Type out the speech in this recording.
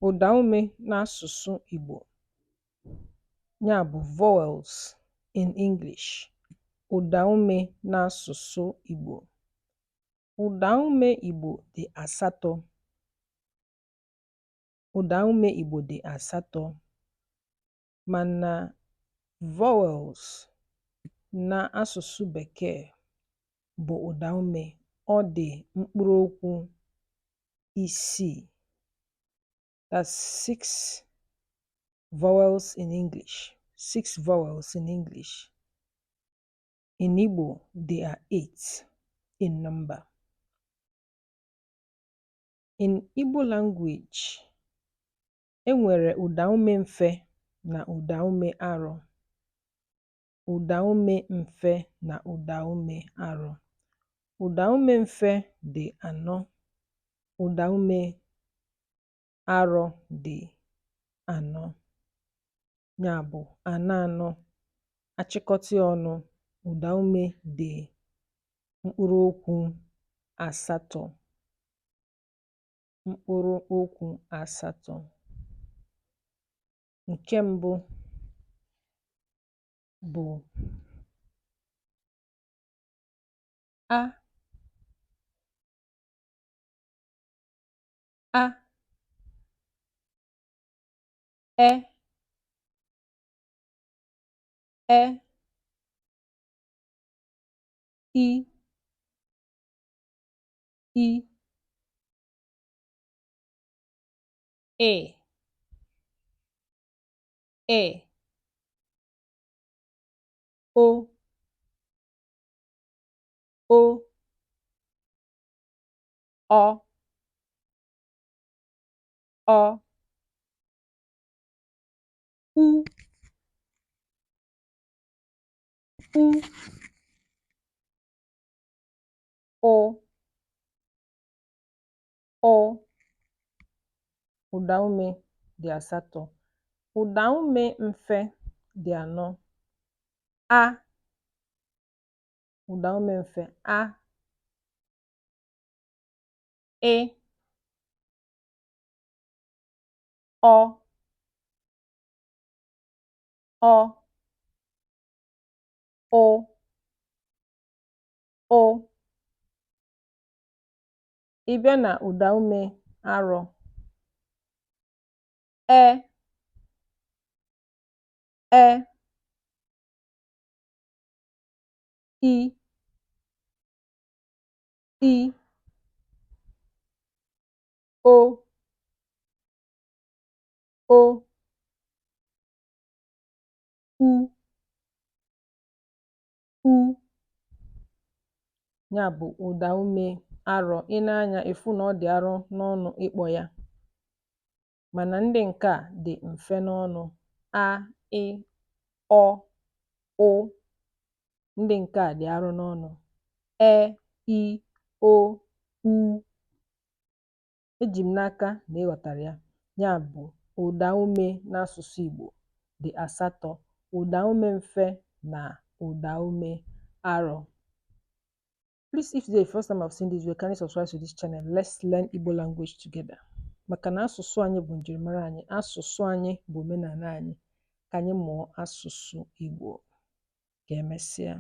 Ụ̀dàume n'asụ̀sụ Ìgbò, ya bụ̀ vowels in English. Ụ̀dàume n'asụ̀sụ Ìgbò. Ụ̀dàume Ìgbò dị asatọ. Ụ̀dàume Ìgbò dị asatọ, mana vowels na asụsụ Bekee bụ ụ̀dàume ọ dị mkpụrụ okwu isii. That's six vowels in English. Six vowels in English. In Igbo, they are eight in number. In Igbo language, e nwere ụ̀dàume mfe na ụ̀dàume arọ. Ụ̀dàume mfe na ụ̀dàume arọ. Ụ̀dàume mfe dị anọ, ụ̀dàume arọ dị anọ. Ya bụ anọ anọ. Achịkọta ya ọnụ, ụ̀dàume dị mkpụrụ okwu asatọ. Mkpụrụ okwu asatọ. Nke mbụ bụ a, a, e, e, i, i, ị, ị, o, o, ọ, ọ, u, u, ụ, ụ. Ụ̀dàume dị asatọ. Ụ̀dàume mfe dị anọ. A, ụ̀dàume mfe a, ị, ọ, ọ, ụ, ụ. Ị bịa na ụ̀dàume arọ, e, e, i, i, o, o, u, u. Ya bụ ụ̀dàume arọ. I nee anya ịfụ na ọ dị arọ n'ọnụ ịkpọ ya, mana ndị nke a dị mfe n'ọnụ. A, ị, ọ, ụ. Ndị nke a dị arọ n'ọnụ. E, i, o, u. Eji m n'aka na ị ghọtara ya. Ya bụ ụ̀dàume n'asụsụ Igbo dị asatọ. Ụ̀dàume mfe na ụ̀dàume arọ. Please, if today is the first time I've seen this video, kindly subscribe to this channel. Let's learn Igbo language together. Maka na asụsụ anyị bụ njirimara anyị, asụsụ anyị bụ omenala anyị. Ka anyị mụọ asụsụ Igbo. Ka emesịa.